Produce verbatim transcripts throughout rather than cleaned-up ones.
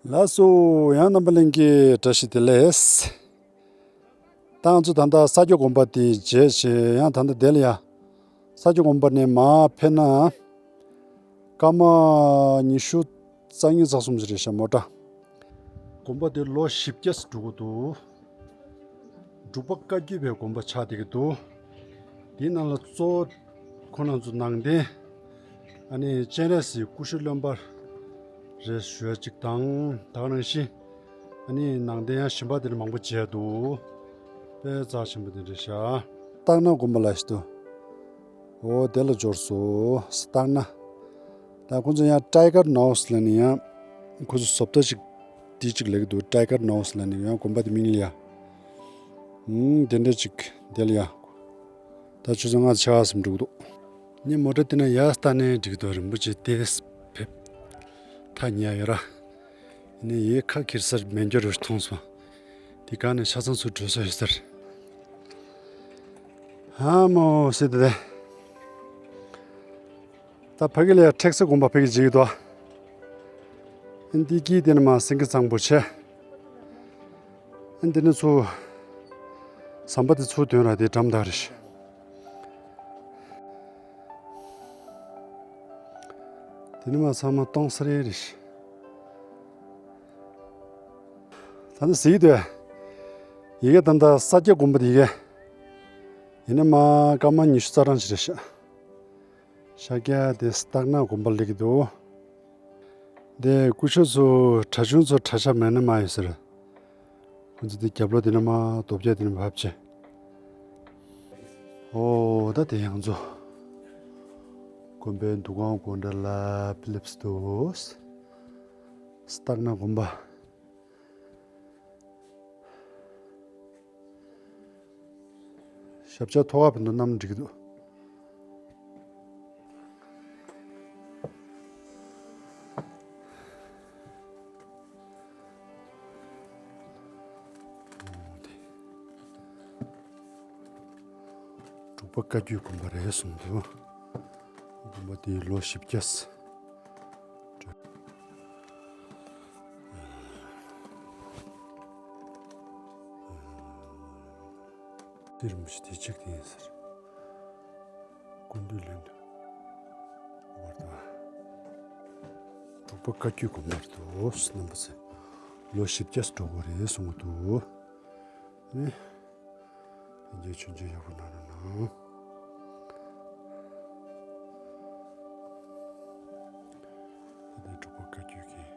ལགས་སོ། ཡང་རྣམ་པ་ལྷན་རྒྱས་བཀྲ་ཤིས་བདེ་ལེགས། ད་ང་ཚོ་ད་ལྟ་ས་སྐྱ་དགོན་པ་དེ་མཇལ་བྱས། ཡང་ད་ལྟ་དེ་ལ་ཡ། ས་སྐྱ་དགོན་པ་ནས་མར་ཕེབས་ན། སྐར་མ་ཉི་ཤུ་རྩ་གཉིས་རྩ་གསུམ་ཞིག་རེད་ཤག་མོ་ཊ། དགོན་པ་དེ་ལོ་བཞི་བརྒྱ་ཙམ་འགྲོ་གི་འདུག་འབྲུག་པ་བཀའ་བརྒྱུད་པའི་དགོན་པ་ཆགས་བསྡད་ཀྱི་འདུག་དེའི་ནང་ལ་གཙོ་བོ་ཁོ་རང་ཚོ་ནང་རྟེན། ཨ་ནི་སྤྱན་རས་གཟིགས་སྐུ་ཤོད་རློན་པ་རེད་ཞུ་ཡ་གཅིག་དང་། ད་ག་ནང་བཞིན་ཨ་ནི་ནང་རྟེན་ཡང་གཞན་པ་དེ་འདྲ་མང་པོ་མཇལ་འདུག་དཔེ་རྩ་ཆེན་པོ་དེ་འདྲ་ཤག་སྟག་སྣ་དགོན་པ་ལ་ཞིག་འདུག་འོ་དེ་ལ་འབྱོར་སོང་། སྟག་སྣ། ད་ཁོ་ཚོ་ཡང་ཊའི་གར་ནའོ་སི་ལབ་ནས་ཡང་ཁོ་ཚོ་བཟོ་ལྟ་ཅིག་དེ་ཅིག་ལབ་ཀྱི་འདུག་ཊའི་གར་ནའོ་སི་ལབ་ནས་ཡང་དགོན་པ་དེ་མིང་ལ་ཡ། ཨུམ། དེ་འདྲ་ཅིག་དེ་ལ་ཡ། ད་ཆུ་ཚོད་ལྔ་ཆག་ཙམ་འགྲོ་གི་འདུག་ངས་མོ་ཊ་དེ་ན་ཡར་ལྟ་ནས་འགྲིག་གི་འདུག་རིན་པོ་ཆེ་དེ་ཕེབས། ཐག་ཉེ་ཡ་ཡོད་ར། ཡིན་ནའི་ཡའི་ཁ་ཁྱེར་སར་མེ་འགྱུར་རུ་མཐོང་སོང་། དེ་ག་ནས་ཆ་ཚང་ཚུར་འགྲོ་ས་ཡོད་སར། ཧ་མོ་སི་དེ་དེ། ད་ཕ་གི་ལ་ཡ་ཁྲེག་སེ་དགོན་པ་ཕ་གི་བརྗེ་གི་འདུག་ཨ་འདི་གི་དེ་ནི་མ་སེང་གེ་གཙང་པོ་ཆེ། ཨ་འདི་ནི་ཚུ་ཟམ་པ་དེ་ཚུ་དོན་ར་དེ་འགྲམ་དག་རེད། དེ་ནི་མ་ཚང་མ་སྟོང་སར་རེད། ད་ནི་ཟིག་དེ། ཡི་གེ་ད་ལྟ་ས་སྐྱ་དགོན་པ་དེ་ཡི་གེ་ཡིན་ན་མ་སྐར་མ་ཉི་ཤུ་རྩ་གྲངས་ཅིག་རེད་ཤག་ཤཱཀྱ་དེ་སྟག་སྣ་དགོན་པ་སླེབས་ཀྱི་འདུག་དེ་སྐུ་ཞབས་ཚོ་གྲྭ་ཆུང་ཚོ་གྲྭ་ཤག་མེད་ན་མ་ཡོད་ཟེར། ཁོ་ཚོ་དེ་རྒྱབ་ལོགས་དེ་ན་མ་རྡོ་བརྒྱ་དེ་ན་བབས་བྱས། ཨོ་ད་དེ་ཡང་ཚོ། དགོན་པའི་འདུ་ཁང་སྒོ་འགྲམ་ལ་ཕི་ལིབ་སི་འདུག་སྟག་སྣ་དགོན་པ། ཞབས་ཆ་ཐོག་ཁ་བོད་དུ་བསྣམས་འགྲིག་གི་འདུག་འབྲུག་པ་བཀའ་བརྒྱུད་དགོན་པ་རེད་གསུངས་འདུག་དགོན་པ་དེའི་ལོ་བཞི་བརྒྱ། དེ་རིན་པོ་ཆེ་དེ་གཅིག་དེ་ཡིན་ཟེར། སྐུ་མདུན་ལྷན་དུ་བར་དུ། འབྲུག་པ་བཀའ་བརྒྱུད་དགོན་པར་དུ་རྣམ་པ་ཚོས་ལོ་བཞི་བརྒྱ་འགྲོ་དགོས་རེད་གསུང་གི་འདུག་ཨ་ནི། ལྷན་རྒྱས་མཆོད་མཇལ་ཡག་པོ་གནང་རོགས་གནང་། ད་ལྟ་འབྲུག་པ་བཀའ་བརྒྱུད་ཀྱི།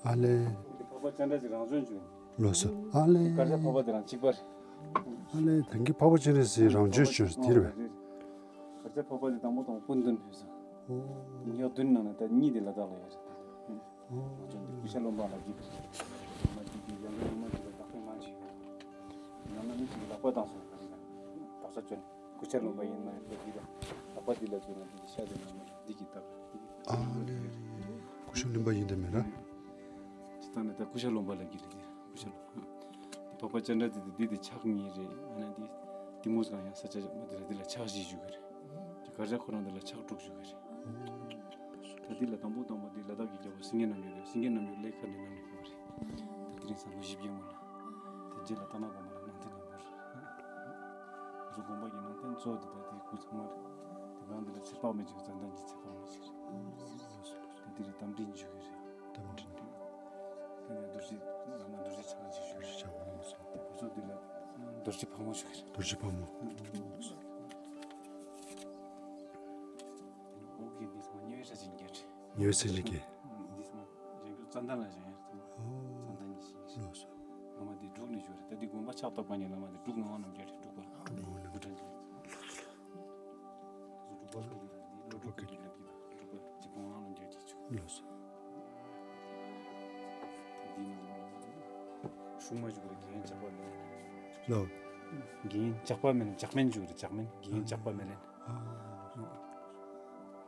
ཨ་ལེ། འཕགས་པ་སྤྱན་རས་གཟིགས་རང་བྱོན་བྱོན། ལགས་སོ། ཨ་ལེ། གར་ཆག་འཕགས་པ་དེ་རང་གཅིག་པ་རེད། ཨ་ལེ། ད་གིན་འཕགས་པ་སྤྱན་རས་གཟིགས་རང་བྱོན་བྱོན་དེ་རེད་པས། གར་ཆག་འཕགས་པ་དེ་དང་པོ་དང་པོ་སྐུ་མདུན་ཕེབས་སོང་། ཨོ། ཉག་བདུན་ནང་ནས་ད་གཉིས་དེ་ལ་དྭགས་ལ་ཡོད་རེད། ང་ཚོ་འདི་སྐུ་ཤ་རློན་པ་ལ་གི་མ་གི་གི་ཡང་གི་ཡང་མ་གི་ལ་བདག་པོའི་མ་ཞིག་ཡོད། ཡང་ན་མི་གི་ལག་པ་བཏང་སོང་། བདག་ས་བྱོན། སྐུ་ཤ་རློན་པ་ཡིན་ན་ཡང་འདི་ལ་ལག་པ་འདི་ལ་བྱོན་ན་འདི་གི་ཤ་དེ་ན་འདི་གི་བཏགས། ཨ་ལེ། སྐུ་ཤ་རློན་པ་ཡིན་དེ་མེད་ན། ཅི་ལྟར་ན་ད་སྐུ་ཤ་རློན་པ་ལ་གི་ལ་གི་སྐུ་ཤ་རློན་པ། འདི་འཕགས་པ་སྤྱན་རས་གཟིགས་འདི་འདི་ཕྱག་གཉིས་རེད། ཨ་ན་འདི་གཏི་མུག་གང་ཡང་ས་ཆ་མ་འདི་ལ་འདི་ལ་ཕྱག་བཞི་བཞུགས་གི་རེད། དེ་གར་ཆག་ཁོ་རང་འདི་ལ་ཕྱག་དྲུག་བཞུགས་གི་རེད། ད་འདི་ལ་དང་པོ་དང་པོ་འདི་ལ་དྭགས་ཀྱི་རྒྱལ་པོ་སེང་གེ་རྣམ་རྒྱལ་རེད། སེང་གེ་རྣམ་རྒྱལ་ལས་ཁ་འདི་རྣམ་རྒྱལ་ཁོ་རེད། ད་དེ་རིང་སང་ལོ་བཞི་བརྒྱའི་སྔོན་ལ། དེ་རྗེས་ལ་སྟག་སྣ་དགོན་པ་ལ་ནང་རྟེན་ལ་བོར། ང་ཚོ་དགོན་པ་གི་ནང་རྟེན་གཙོ་བོ་འདི་དག་དེའི་སྐུ་ཚང་མ་རེད། དེ་གང་འདི་ལ་ཚེ་དཔག་མེད་ཅིག་རྩ་འདན་གྱི་ཚེ་དཔག་མེད་ཅིག་རེད། ད་འདི་རེད། རྟ་མགྲིན་བཞུགས་ཡོད་རེད། རྟ་མགྲིན་དེ་ནས་རྡོ་རྗེ་བླ་མ་རྡོ་རྗེ་འཆང་ཅིག་བཞུགས་ཡོད་རེད། རྡོ་རྗེ་འཆང་ངོ་སོ། དེ་ཁོ་ཚོ་འདི་ལ་རྡོ་རྗེ་ཕག་མོ་བཞུགས་ཡོད་རེད། རྡོ་རྗེ་ཕག་མོ། འོག་གི་འདི་ཚང་མ་ཉེ་བའི་ས་ཆེན་གྱི་རེད། ཉེ་བའི་ས་ཆེན་གྱི། འདི་ཚང་མ་བཞེངས་རྒྱུ་རྩ་འདན་ལ་བཞེངས་ཡོད་རེད། ཨོ། རྩ་འདན་གྱི་ཞིང་། ལགས་སོ། བླ་མ་འདི་འབྲུག་ནས་བཞུགས་རེད། ད་འདི་དགོན་པ་ཕྱག་བཏབ་པ་ཉིད་བླ་མ་འདི་འབྲུག་ངག་དབང་རྣམ་རྒྱལ་རེད། འབྲུག་པ། འབྲུག་ངག་དབང་རྣམ་རྒྱལ། འབྲུག་པ་ལ་འདི་འབྲུག་པ་ཀ་ཀྱུ་ལབ་ཀྱི་འདུག་འབྲུག་པ་གཅིག་གོང་ལང་ལ་འཇལ་གྱི་བཅུག་ལགས་སོ། འདི་ནང་ལ་ཤུགས་མ་བཅུག་པར་རྒན་ཇག་པ་མེད། ལགས། རྒན་ཇག་པ་མེད་ན་ཇག་མེན་བཅུག་རེད། ཇག་མེན། རྒན་ཇག་པ་མེད་ལན། ཨ།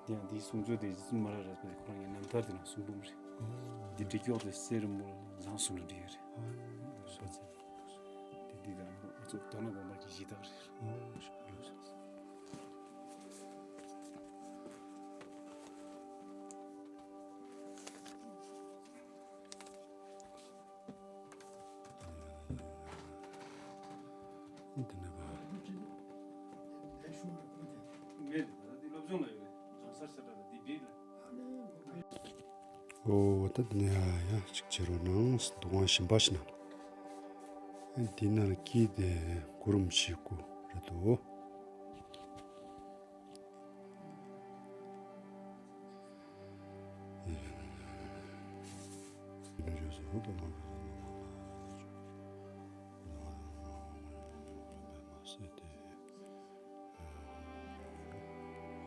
འདི་ཡང་འདིའི་གསུང་ཆོས་དེ་རྗེ་བཙུན་མ་ལ་རས་པ་དེ་ཁོ་རང་གི་རྣམ་ཐར་དེ་ནང་གསུང་འབུམ་རེད། འདི་འབྲི་སྐྱོག་དེ་གསེར་རི་མོ་ལ་བཟང་གསུང་ལ་འབྲི་ཡོད་རེད། ཨ། སྟོད་མངའ་དགོན་པ་གི་གཞི་བདག་རེད། ཨོ་ཞེས་ལོས་སོང་། འདི་ནས་པ། ངས་ད་ལྟ་སློབ་སྦྱོང་ལ་ཡོད་རེད། རྒྱང་སར་ཤ་ཁྲག་ལ་འདི་བིས་ལ། ཨོ་ད་འདི་ནས་ཡ་ཡ་གཅིག་བྱེད་རོགས་གནང་། འདུ་ཁང་གཞན་པ་ཞིག་ནང་། འདི་ནང་དཀྱིལ་དེ་གུ་རུ་རིན་པོ་ཆེའི་སྐུ་རེད་འདུག།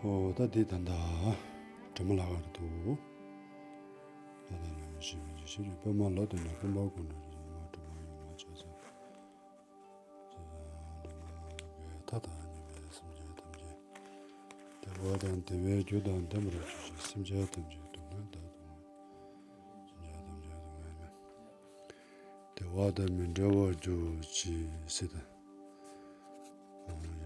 ཨོ་ད་འདི་ད་ལྟ་སྒྲོལ་མ་ལྷ་ཁང་རེད་འདུག། ད་ལྟ་ལ་མི་ཤེས་མི་ཤེས་ཤེས་རེད། པདྨ་ལ་དོན་ན་ཀུན་དགའ་གུང་ན་རེད། མ་སྒྲོལ་མ་ཡོང་མ་ཆ་ཚང་། མཐའ་དང་མཉམ་པའི་སེམས་ཅན་ཐམས་ཅད། བདེ་བ་དང་བདེ་བའི་རྒྱུ་དང་ལྡན་པར་གྱུར་ཅིག། སེམས་ཅན་ཐམས་ཅད་སྡུག་བསྔལ་དང་སྡུག་བསྔལ། སེམས་ཅན་ཐམས་ཅད་སྡུག་བསྔལ་མེད། བདེ་བ་དང་མི་འབྲལ་བར་གྱུར་ཅིག་ཟེར་ད། སྒྲོལ་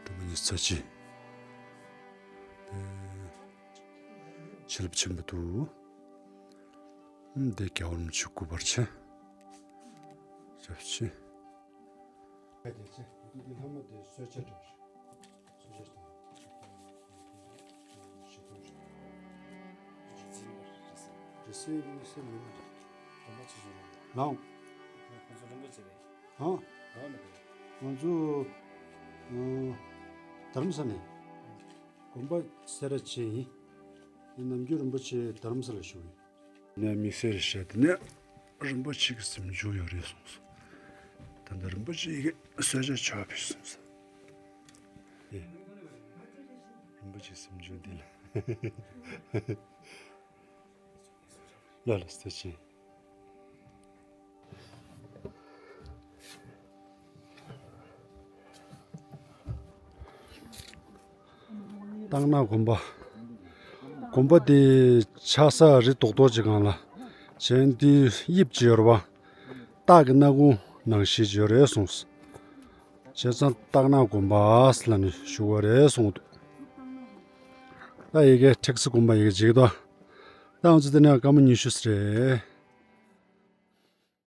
མ་ཉི་ཤུ་རྩ་གཅིག། བྱིན་རླབས་ཆེན་པོ་འདུག། འདི་རྒྱལ་བ་རིན་པོ་ཆེ་སྐུ་པར་ཆེ། ཞབས་ཕྱི། འདི་ལྷ་མོ་དེ་གསོལ་ཇ་འདྲ་བོ་ཞིག། གསོལ་ཇ་དང་། ཞིག་དང་ཞིག། རེ་སེ་མི་སེ་མི་མ་རེད། རིན་པོ་ཆེ་ཞིག་ལ། ལའོ། ཁོང་ཚོ་རིན་པོ་ཆེ་རེད། ཧང་། ག་བ་ནས་རེད། ང་ཚོ་ཨ་དྷ་རམ་ས་ནས། དགོན་པ་སེ་ར་བྱེས་ཡིན། ནམ་རྒྱུན་རིན་པོ་ཆེ་དྷ་རམ་ས་ལ་བཞུགས་ཡིན། ནས་དམིགས་བསལ་བཤད་དེ་ནས་རིན་པོ་ཆེ་གི་གཟིམ་ཆུང་ཡོད་རེད་གསུངས་སོང་། ད་ལྟ་རིན་པོ་ཆེ་གི་གསོལ་ཇ་མཆོད་པ་ཕུལ་སོང་ཟེར། ཨེ། རིན་པོ་ཆེ་གཟིམ་ཆུང་འདི་ལ། ལ་ལ་གསོལ་ཇ། སྟག་ནག་དགོན་པ། དགོན་པ་དེ་ཆགས་ས་རི་རྡོག་རྡོག་ཅིག་སྒང་ལ། བྱས་འདི་དབྱིབས་ཅིག་ཡོད་རེད་པ། སྟག་གི་སྣ་ཁུང་ནང་བཞིན་ཅིག་ཡོད་རེད་གསུངས། བྱས་ཙང་སྟག་ནག་དགོན་པ་ལ་ནི་བཞུགས་པ་རེད་གསུངས་འདུག། ད་ཡི་གེ་ཁྲེགས་སེ་དགོན་པ་ཡི་གེ་ཅིག་ཏོ། ད་ང་ཚོ་དེ་ནས་སྐར་མ་ཉི་ཤུ་ཙམ་རེད།